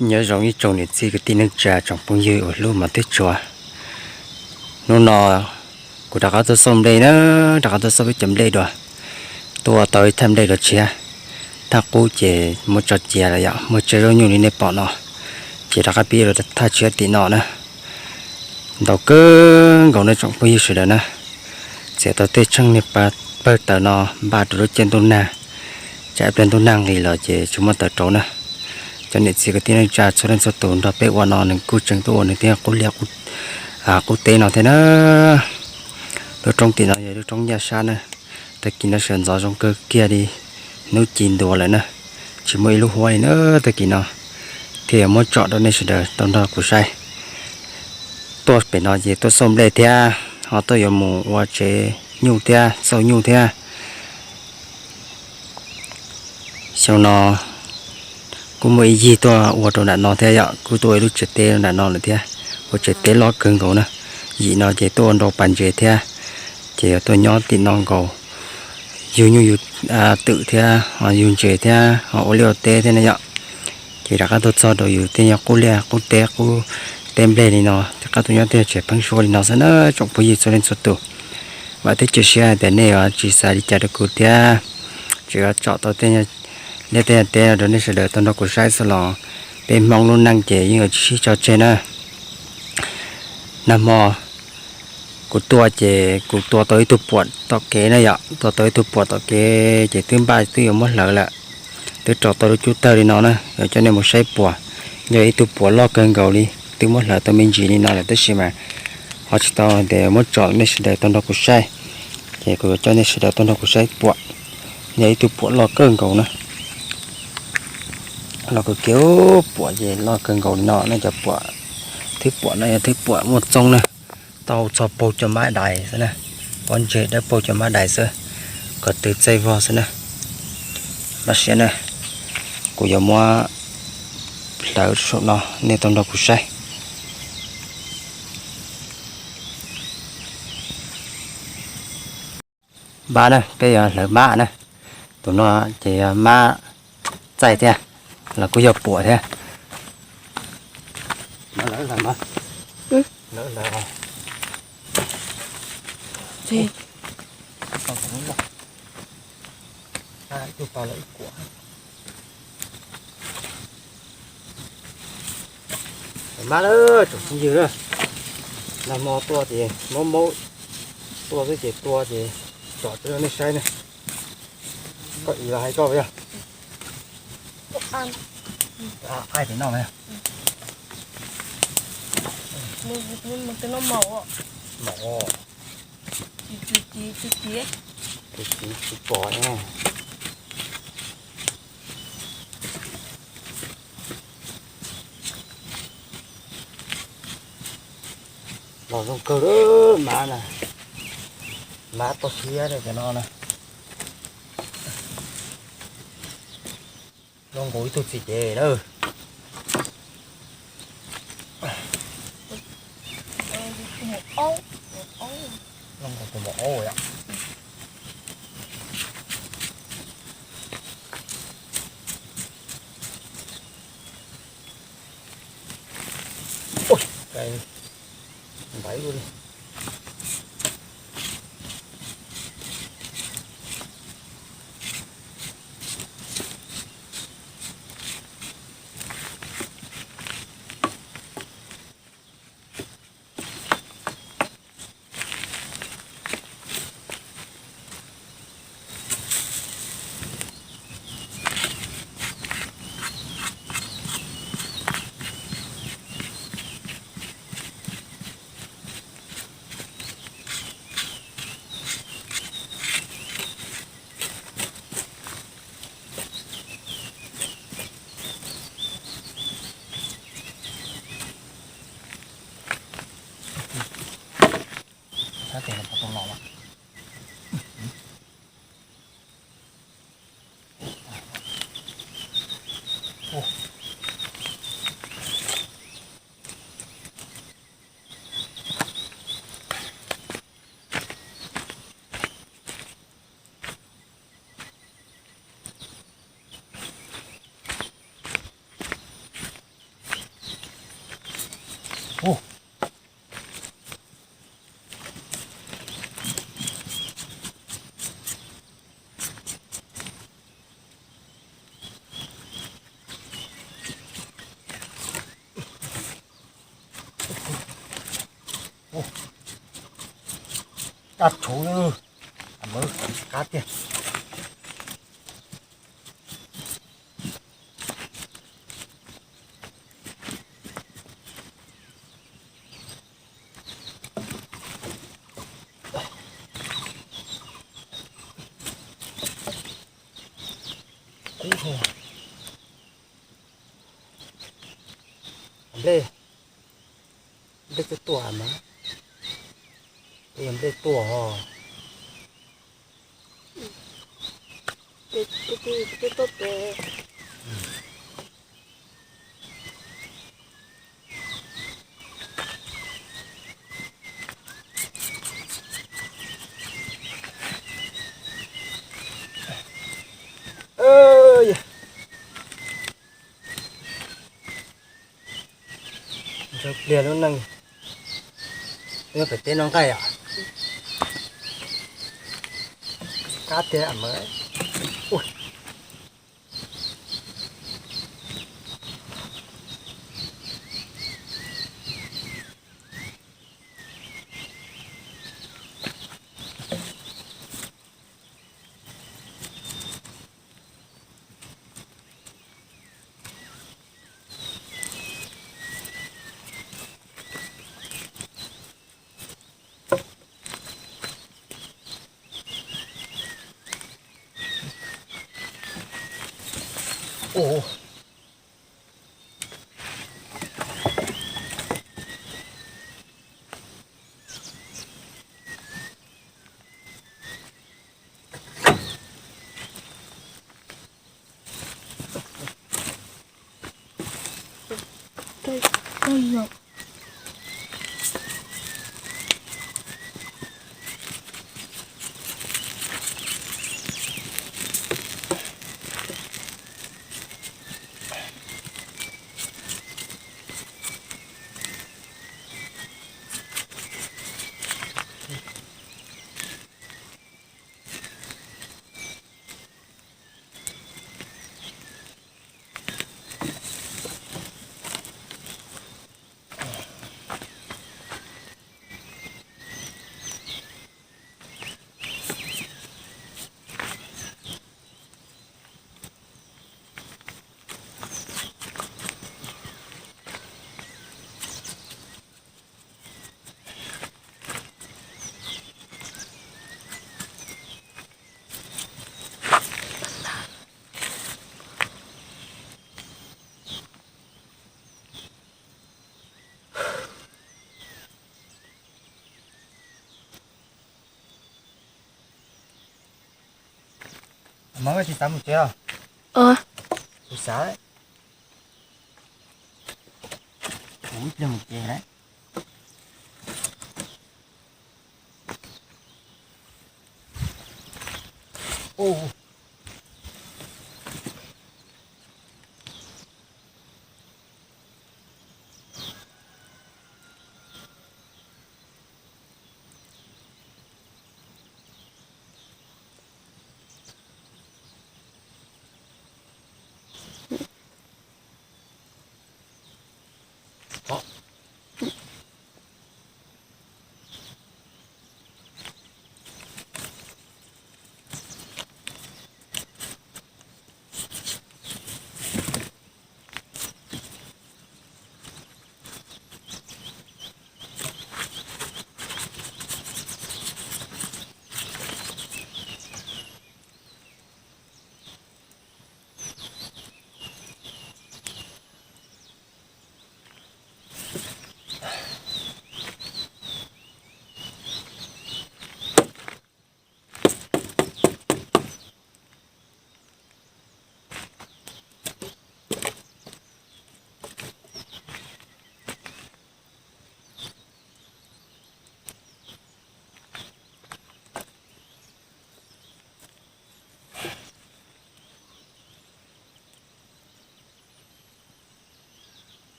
Nyob zoo ib tsoom niam txiv kwv tij neej tsa tsoom phooj ywg uas hlub mos tshua. Hnub no kuv rov qab tuaj xauj nplej na, rov qab tuaj xauj peb cov nplej dua, tuaj ua tau ib thaj nplej dua tshiab. Thaj qub ces muab tso cia lawm yom, muaj tsiaj zaub nyuj li nej pom no, ces rov qab pib ua thaj tshiab tim no na. Ntau kawg nkaus nej tsoom phooj ywg sawv daws na, txiav tau tej tsheej niag pawg taws no npaj rau lub caij ntuj nag, tsam ib pliag ntuj nag nqis los ces tsis muaj taws rauv na. Cov niam txiv kwv tij neej tsa txhua leej txhua tus nrog peb ua no nws kuj tseem tuaj ua nws tej qub liaj qub teb no thiab na. Lub roob tim no yog lub roob Yaj Sab na. Tag kis no sawv ntxov zoo kawg kiag li, hnub ci ntua lawm na, tsis muaj ib lub huab li na tag kis no, thiaj yuav muab tsom rau nej sawv daws tau nrog kuv saib. Tuaj pem no ces tuaj xauj nplej thiab, ho tuaj yuav mus ua tsev nyuj thiab xauj nyuj thiab. Xyoo no kuj muaj ib yig tuaj ua rau nram no thiab yom, kuj tuaj ua ib lub tsev teb rau nram no lawm thiab, ua tsev teb loj kawg nkaus na. Yim no ces tuaj ua nrau pas ntses thiab, ces yuav tuaj nyob tim no nkaus, yug nyuj yug twm thiab ho yug ntses thiab ho ua liaj ua teb thiab na yom. Ces rov qab tuaj txog rau yus tej nyuag qub liaj qub teb qub teb nplej li no, rov qab tuaj nyob tej tsev pheeb suab li no xwb na tsoom phooj ywg txhua leej txhua tus. Vam thiab cia siab hais tias nej yuav tsis xav li cas rau kuv thiab, tseem yuav tsom tau tej liaj tej nyuag teb no rau nej sawv daws tau nrog kuv saib xwb los peb Hmoob lub neej ces yeej yuav tsis sib tso tseg na. Nag hmo kuv tuaj ces kuv tua tau ib tug puam tom kev na yom, tua tau ib tug puam tom kev ces twb npaj twb yuav muab hlawv lawm. Twb rau tau lub cub tawg li no na, yuav coj nej mus saib puam. Yog ib tug puam loj kawg nkaus li, twb muab hlawv tau me ntsis li no lawm tab sis mas ho tsis tau tias muab tsom nej sawv daws tau nrog kuv saib, ces kuv yuav coj nej sawv daws tau nrog kuv saib puam. Yog ib tug puam loj kawg nkaus na, loj kawg kiag, puam ces loj kawg nkaus li no na. Cov puam, thwb puam no yog thwb puam muaj txoob na, tau txog paug cov mab dais xwb na, pob ntseg dawb paug cov mab dais xwb, kom tw txaij vog xwb na. Npaj siab na, kuv yuav muab hlawv saum no nej tau nrog kuv saib. Mab na, peb yuav hlawv mab na. Tus no ces yog mab txaij thiab, los kuj yog puam thiab. Mab na, tsoom phooj ywg na, nag hmo tuaj ces maub maub, tuaj xwb ces tua ces tsom rau nej saib na. Koj ib los hais koj yog, ai tes noj na. Maum, tus txiv tsis pom na. Los zoo kawg lawm mab na, mab toj siab cov no na. Zoo nkaus ib tug txiv ces na. Zoo nkaus tus maum aub yom. Ui, npaim ua li. Ub, kab tshuv, kab tiag. Kub dhau. Nplej, nplej tuaj tuaj mas, yog nplej tuaj ho. Ntsaws pliag lub neej, nyob pem teb noj nqaij os. Kab tiag mas. Mas koj tsis xav mus tsev los? Kuv xav, kuv ib pliag mus tsev lawm.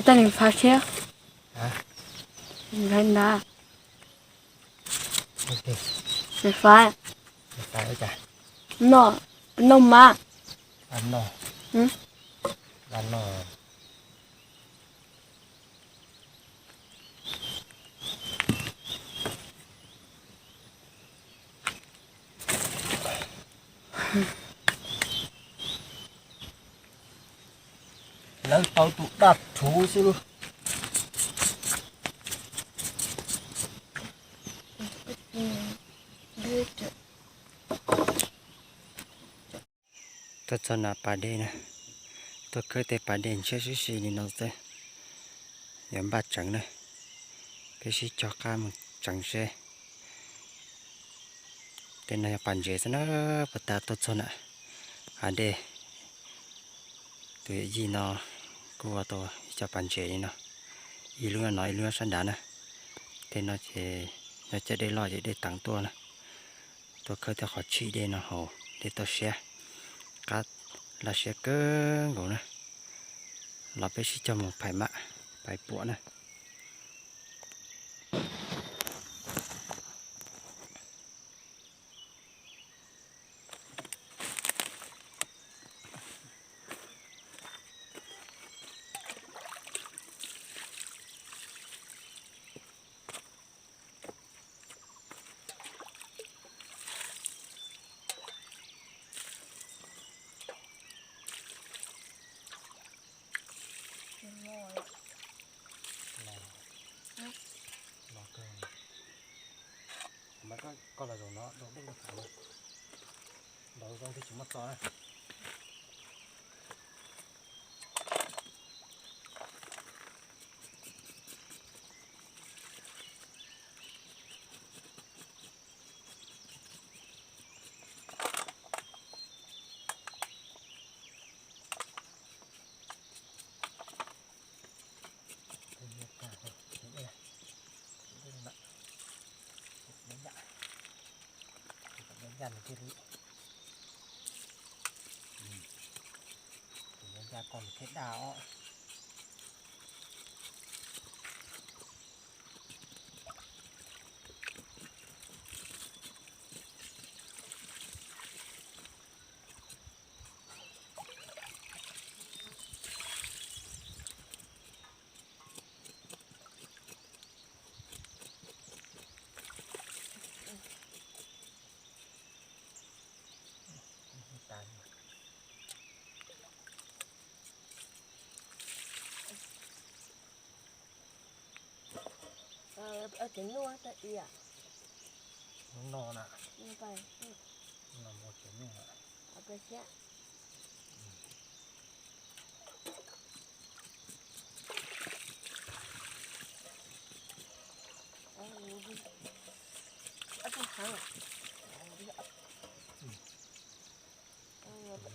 Tag nws fav siab. Hais ntawd. Nws fav. Noj, noj mas. Lawv tau tus daj rhuv xwb lauj. Tuaj txog nram pas dej na, tuaj khawb tej pas dej ntshiab sib si li no xwb, yuav npaj tseev na, peb sib cog qab mus tseev seb. Tej no yog pas ntses xwb na, puag ta tuaj txog nram hav dej. Tus yawm yij no kuj ua tau ib co pas ntses li no, ib lub no ib lub sab nrad na. Tej no ces yog caij dej loj ces dej teev tuaj na, tuaj khawb tej qhov tshim dej no haus dej toj siab, qab laj siab kawg nkaus na. Los peb sib cog mus phais mam, phais puam na. Koj los zaum no, zaum dej no, zaum zoo thiaj tsis muaj txo na. Tus nyob ncaj koj nws thiaj daj os. Hnub no na, no mus tsev nyuj na.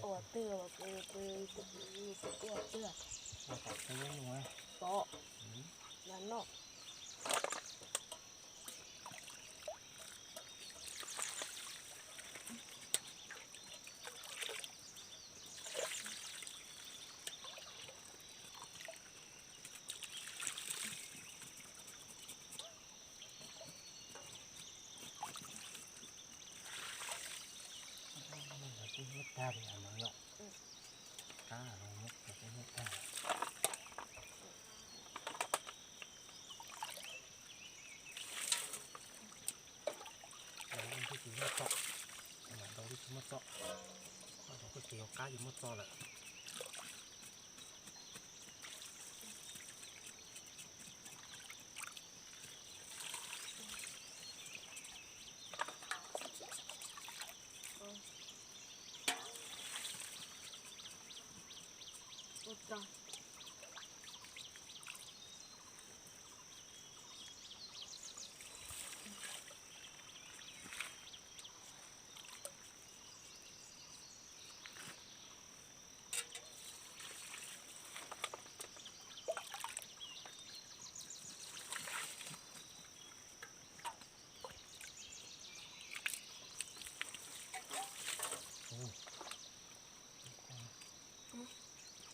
Ua twg, ua twg, ua twg, tod, na no. Kuj hnub tag li no yom. Kab no muab kuj hnub tag. Ntau twb tsis muaj txo, ntau twb tsis muaj txo, ntau koj ces yuav qab ces muaj txo lawm.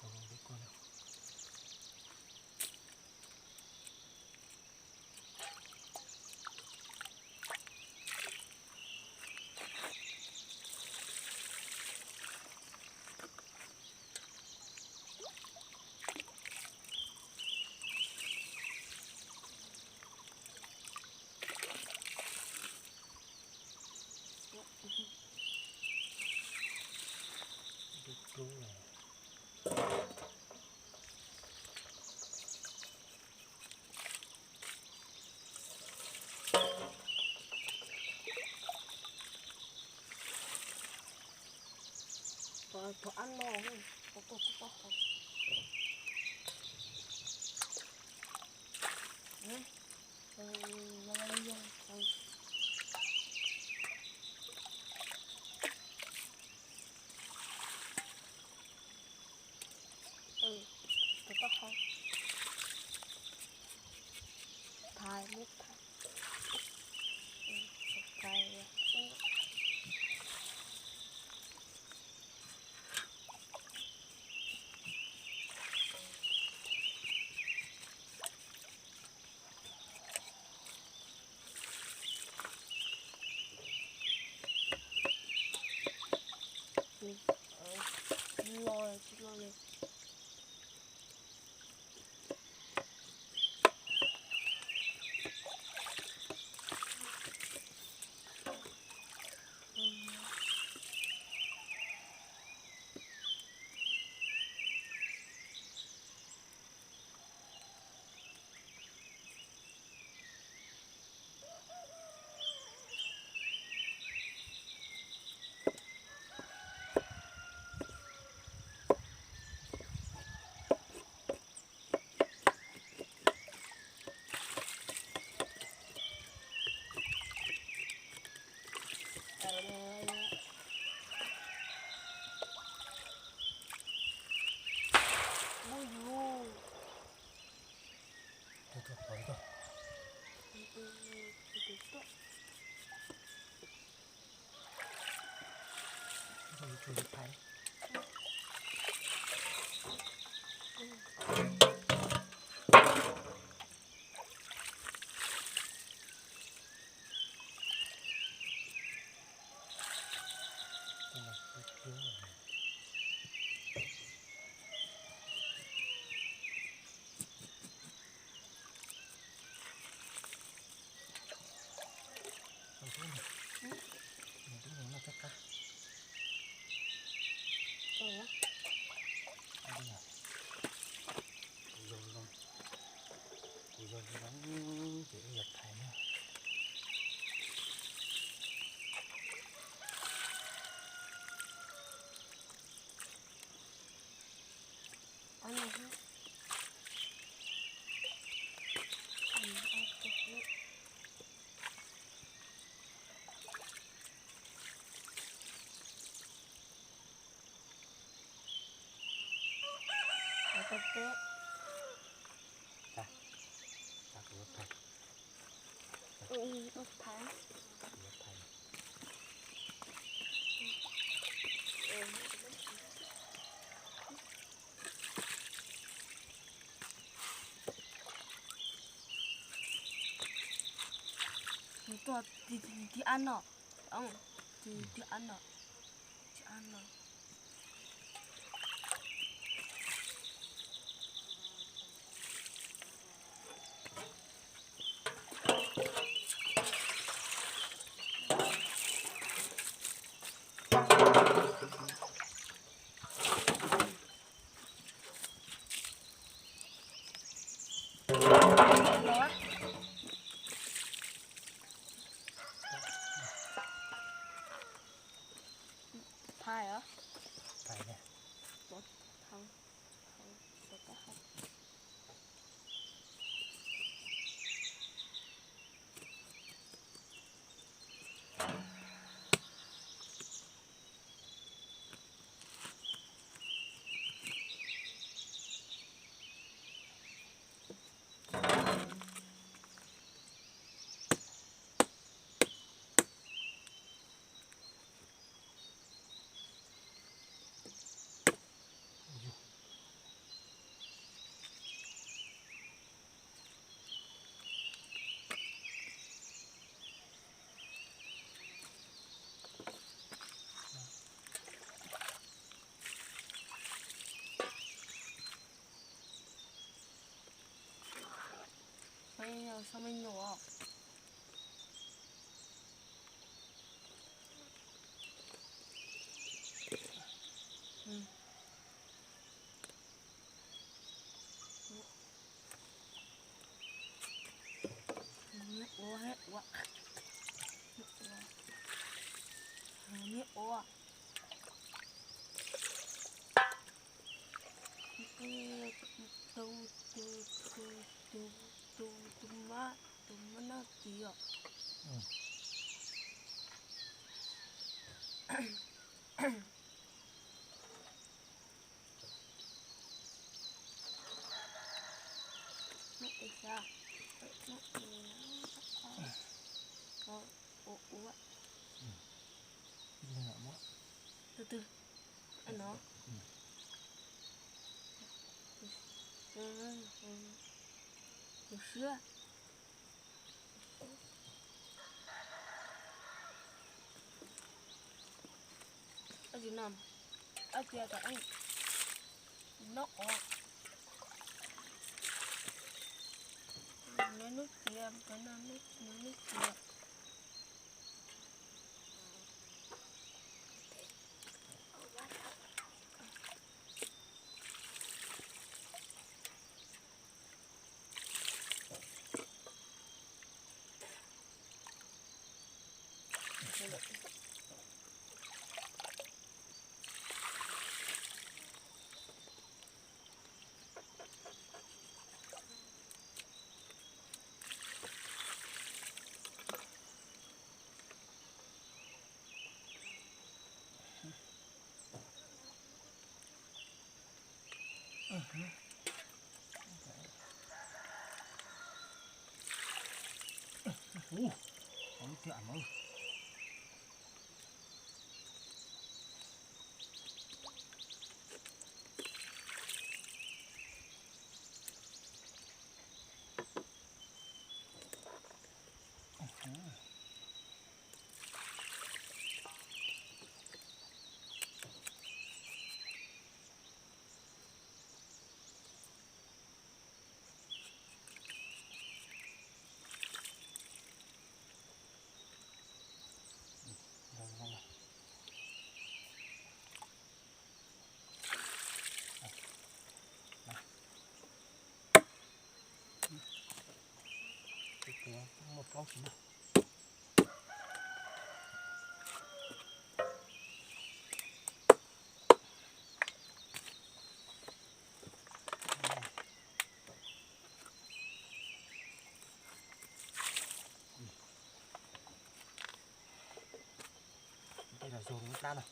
Ua zoo li koj na. Thov ab no, thov tuaj tsis tau hov. Thov ab hov. Phais, muab phais. Phais. Tsis los, tsis los li. Kuv zoo zoo, kuv zoo zoo ces wb yuav phais na. Tus tuaj tig ab no, tig ab no, tig ab no. Phais os. Phais ne. Sau me nyuam. Tus, tus, tus, tus, tus mab, tus mab noj tis os. Noj tis xav, noj tis, ua, ua. Tus twg? Ai no. Tus siab. Tus siab no, ab cia tom ej, noj os. Noj nub cia, noj nub cia. Tej los zog lub plab no.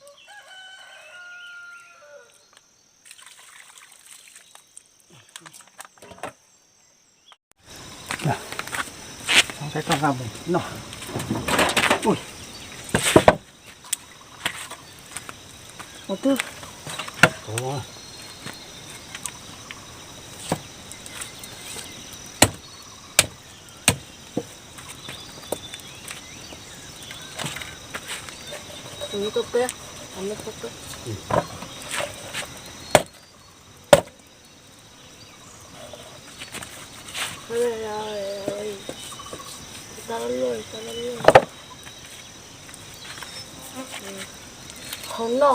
Txhob saib toj nqa mus noj. Ui. Ua twg? Tus tuaj peb, tus tuaj peb. Hauv no,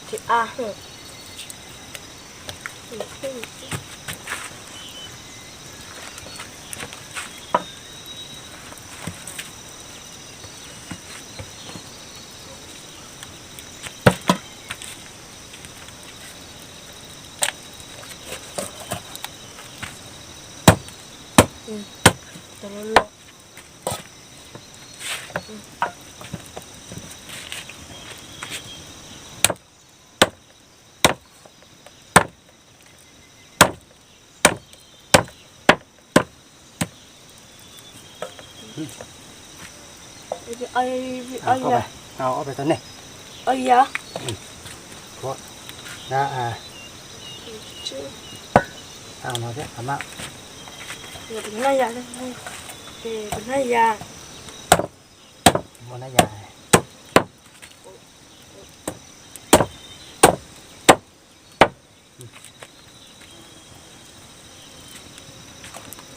tsis a. Ob peb tau ne. Hnab no thiab, hnab ya, muaj hnab ya.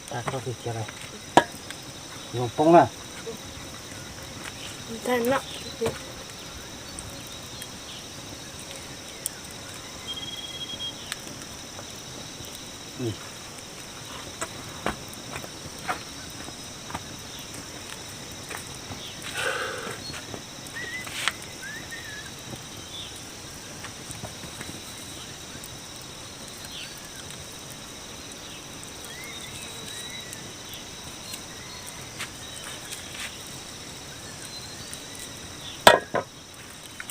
Tag koj cia lawm, zoo poob na.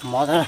Mov tag.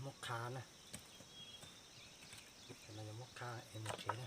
Muab qha na, muab qha es mus tsev na.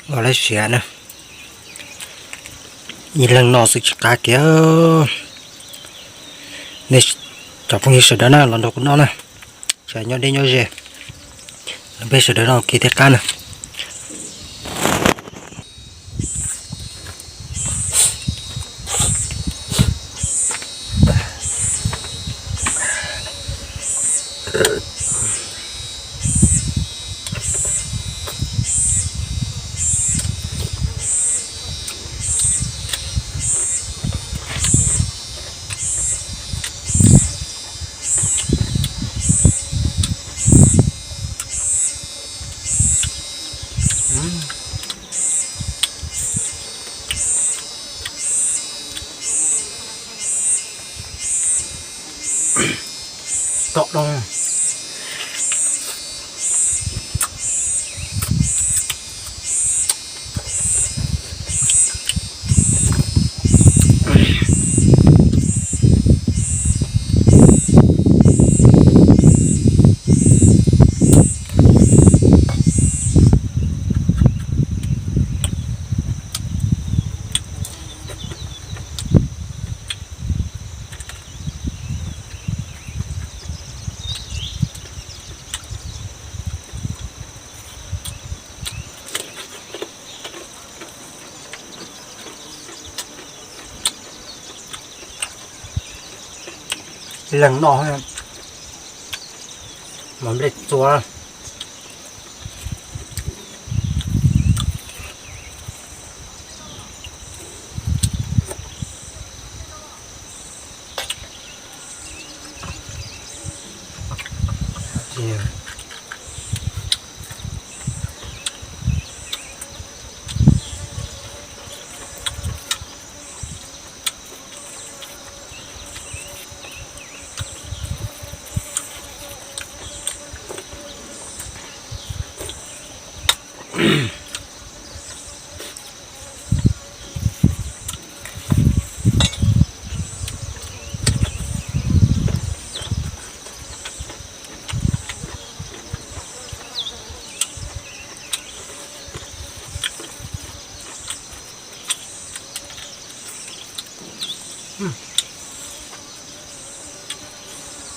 Ua lawv siav na, ib leeg noj xwb tsis qab kiag. Nej cov phooj ywg sawv daws na, los nrog kuv noj na, sawv nyob deb nyob ze, los peb sawv daws noj ua ke thiaj qab na. Cộng đồng. Leej noj mas nplej txua.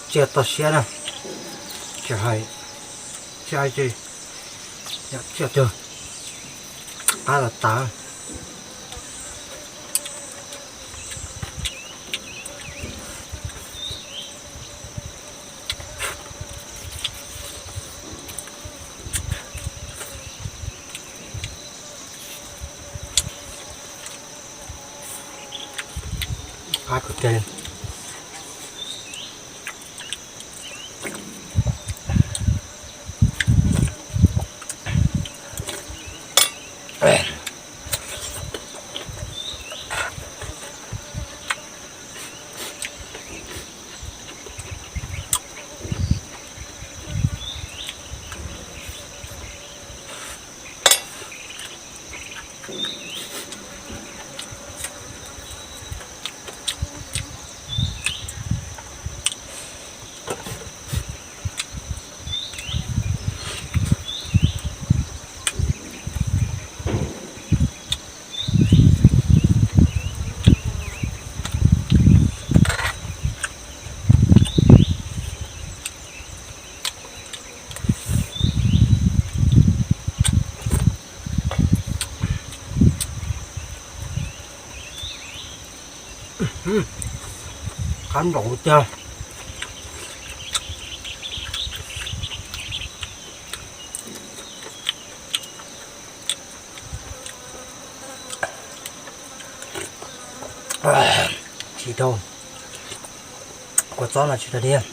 Tsiaj toj siab na, tsis hais tsiaj, tsiaj twg qab los tas. Qab kawg kiag li. Qab npaum tiag. Tsis dhau, kua txob no tsis dhau tiag.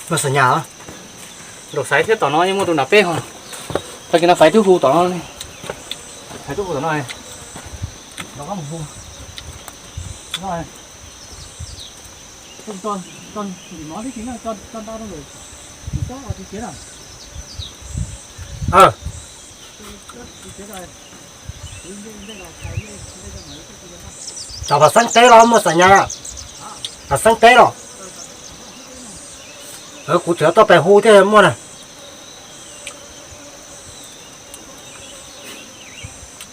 Muaj xas nyas, nraum xaiv thiab tom no yeej muaj tus nram peb ho. Tag kis no faiv twb hu tom no, faiv twb hu tom no, no koj mus hu. Cov Phav Xeeb teb los muaj xas nyas, Phav Xeeb teb los, kuv tseem tuaj pem hu thiaj muaj na.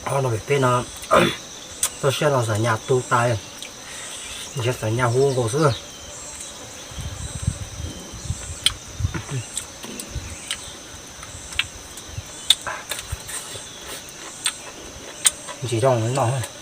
Ho no pem peb no, txoj siab no xas nyas tu tas, ntshe xas nyas hu nkaus xwb. Ntsis zoo no.